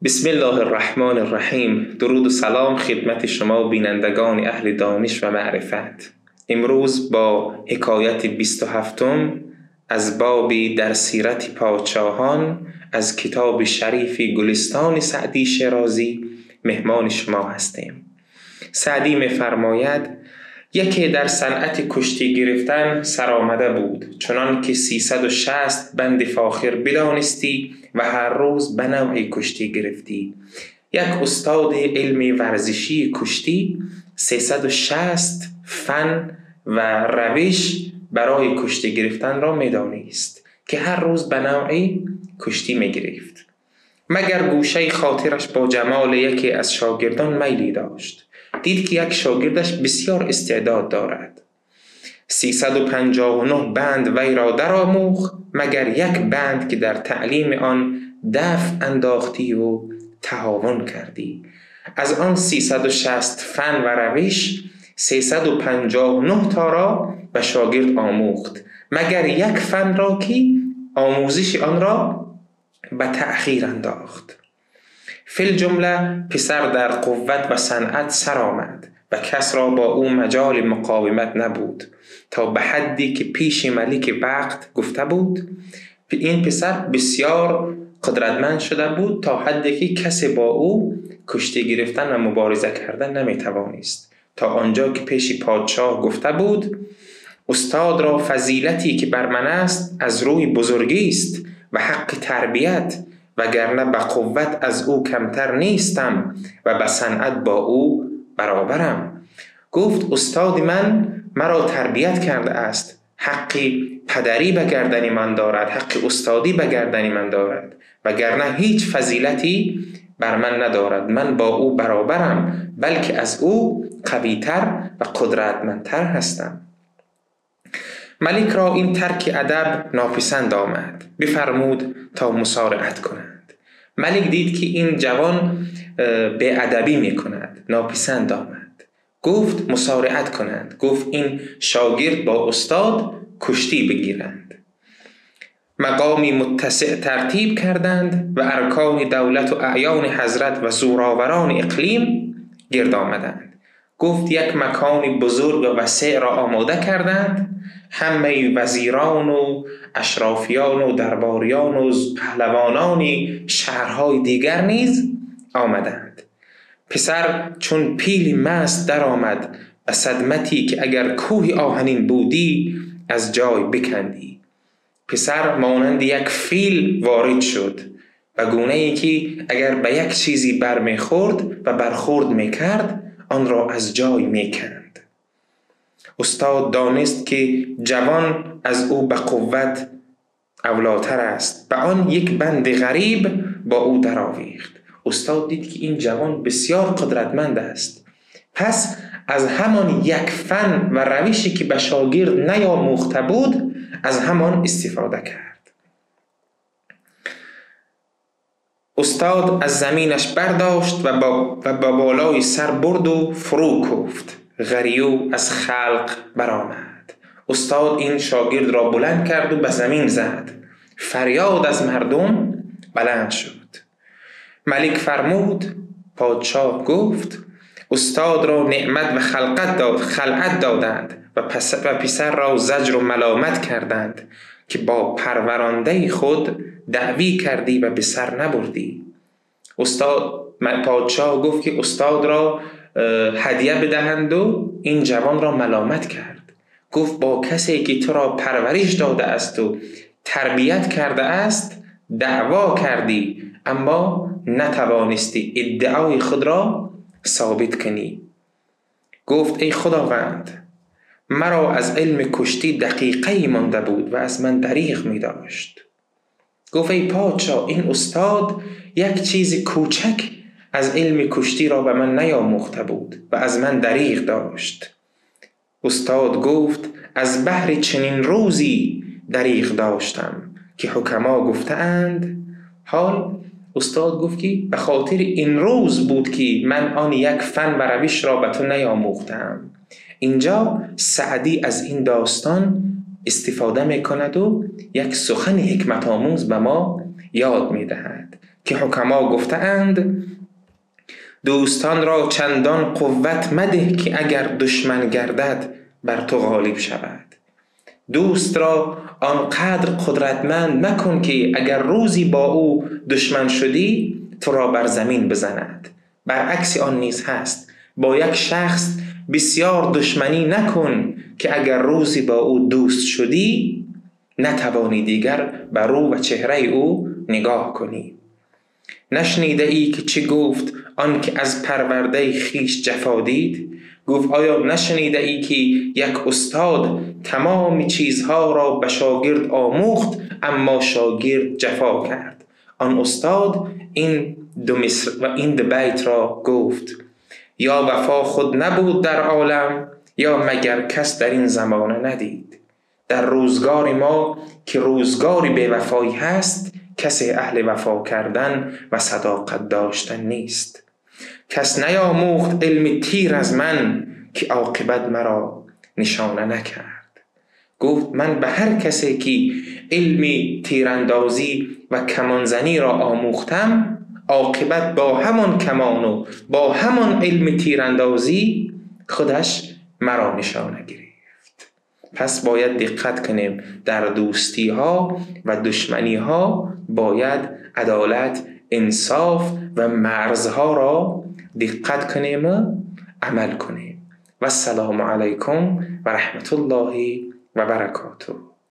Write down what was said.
بسم الله الرحمن الرحیم. درود و سلام خدمت شما بینندگان اهل دانش و معرفت. امروز با حکایت 27 از بابی در سیرت پادشاهان از کتاب شریف گلستان سعدی شیرازی مهمان شما هستیم. سعدی می‌فرماید: یکی در صنعت کشتی گرفتن سرآمده بود، چنان که 360 بند فاخر بدانستی و هر روز به نوعی کشتی گرفتی. یک استاد علم ورزشی کشتی 360 فن و روش برای کشتی گرفتن را میدانست که هر روز به نوعی کشتی میگرفت. مگر گوشه خاطرش با جمال یکی از شاگردان میلی داشت. دید که یک شاگردش بسیار استعداد دارد. 359 بند وی را درآموخت، مگر یک بند که در تعلیم آن دفع انداختی و تهاون کردی. از آن 360 فن و روش 359 تا را به شاگرد آموخت، مگر یک فن را که آموزش آن را به تأخیر انداخت. فی الجمله پسر در قوت و صنعت سر آمد و کس را با او مجال مقاومت نبود، تا به حدی که پیش ملک وقت گفته بود. این پسر بسیار قدرتمند شده بود تا حدی که کسی با او کشتی گرفتن و مبارزه کردن نمیتوانست، تا آنجا که پیش پادشاه گفته بود: استاد را فضیلتی که بر من است از روی بزرگی است و حق تربیت، وگرنه به قوت از او کمتر نیستم و به صنعت با او برابرم. گفت: استاد من مرا تربیت کرده است، حق پدری به گردن من دارد، حق استادی به گردن من دارد، وگرنه هیچ فضیلتی بر من ندارد. من با او برابرم، بلکه از او قویتر و قدرتمندتر هستم. ملک را این ترک ادب ناپسند آمد، بفرمود تا مسارعت کنند. ملک دید که این جوان به ادبی می کند، ناپسند آمد. گفت مسارعت کنند. گفت این شاگرد با استاد کشتی بگیرند. مقامی متسع ترتیب کردند و ارکان دولت و اعیان حضرت و زوراوران اقلیم گرد آمدند. گفت یک مکان بزرگ و وسیع را آماده کردند. همه وزیران و اشرافیان و درباریان و پهلوانان شهرهای دیگر نیز آمدند. پسر چون پیل مست در آمد و صدمتی که اگر کوه آهنین بودی از جای بکندی. پسر مانند یک فیل وارد شد و گونه ای که اگر به یک چیزی برمیخورد و برخورد میکرد آن را از جای میکند. استاد دانست که جوان از او به قوت اولاتر است، به آن یک بند غریب با او درآویخت. استاد دید که این جوان بسیار قدرتمند است، پس از همان یک فن و روشی که به شاگرد نیاموخته بود از همان استفاده کرد. استاد از زمینش برداشت و با بالای سر برد و فرو کوفت. غریو از خلق برآمد. استاد این شاگرد را بلند کرد و به زمین زد. فریاد از مردم بلند شد. ملک فرمود، پادشاه گفت: استاد را نعمت و خلعت دادند و پسر را زجر و ملامت کردند که با پرورانده خود دعوی کردی و به سر نبردی. پادشاه گفت که استاد را هدیه بدهند و این جوان را ملامت کرد. گفت با کسی که تو را پرورش داده است و تربیت کرده است دعوا کردی، اما نتوانستی ادعای خود را ثابت کنی. گفت ای خداوند، مرا از علم کشتی دقیقه‌ای مانده بود و از من دریغ می داشت. گفت ای پادشاه، این استاد یک چیز کوچک از علم کشتی را به من نیاموخته بود و از من دریغ داشت. استاد گفت از بهر چنین روزی دریغ داشتم که حکما گفتند. حال استاد گفت که به خاطر این روز بود که من آن یک فن و روش را به تو نیاموختم. اینجا سعدی از این داستان استفاده میکند و یک سخن حکمت آموز به ما یاد میدهد که حکما گفته‌اند دوستان را چندان قوت مده که اگر دشمن گردد بر تو غالب شود. دوست را آنقدر قدرتمند مکن که اگر روزی با او دشمن شدی تو را بر زمین بزند. برعکس آن نیز هست، با یک شخص بسیار دشمنی نکن که اگر روزی با او دوست شدی نتوانی دیگر بر رو و چهره او نگاه کنی. نشنیده ای که چه گفت آن که از پرورده خویش جفا دید؟ گفت آیا نشنیده ای که یک استاد تمام چیزها را به شاگرد آموخت اما شاگرد جفا کرد؟ آن استاد این دو مصر و این دو بیت را گفت: یا وفا خود نبود در عالم، یا مگر کس در این زمانه ندید. در روزگار ما که روزگاری بی‌وفایی هست، کسی اهل وفا کردن و صداقت داشتن نیست. کس نیاموخت علم تیر از من که عاقبت مرا نشانه نکرد. گفت من به هر کسی که علم تیراندازی و کمانزنی را آموختم، عاقبت با همان کمان و با همان علم تیراندازی خودش مرا نشانه گرفت. پس باید دقت کنیم در دوستی ها و دشمنی ها باید عدالت، انصاف و مرزها را دقت کنیم و عمل کنیم. و السلام علیکم و رحمت الله و برکاته.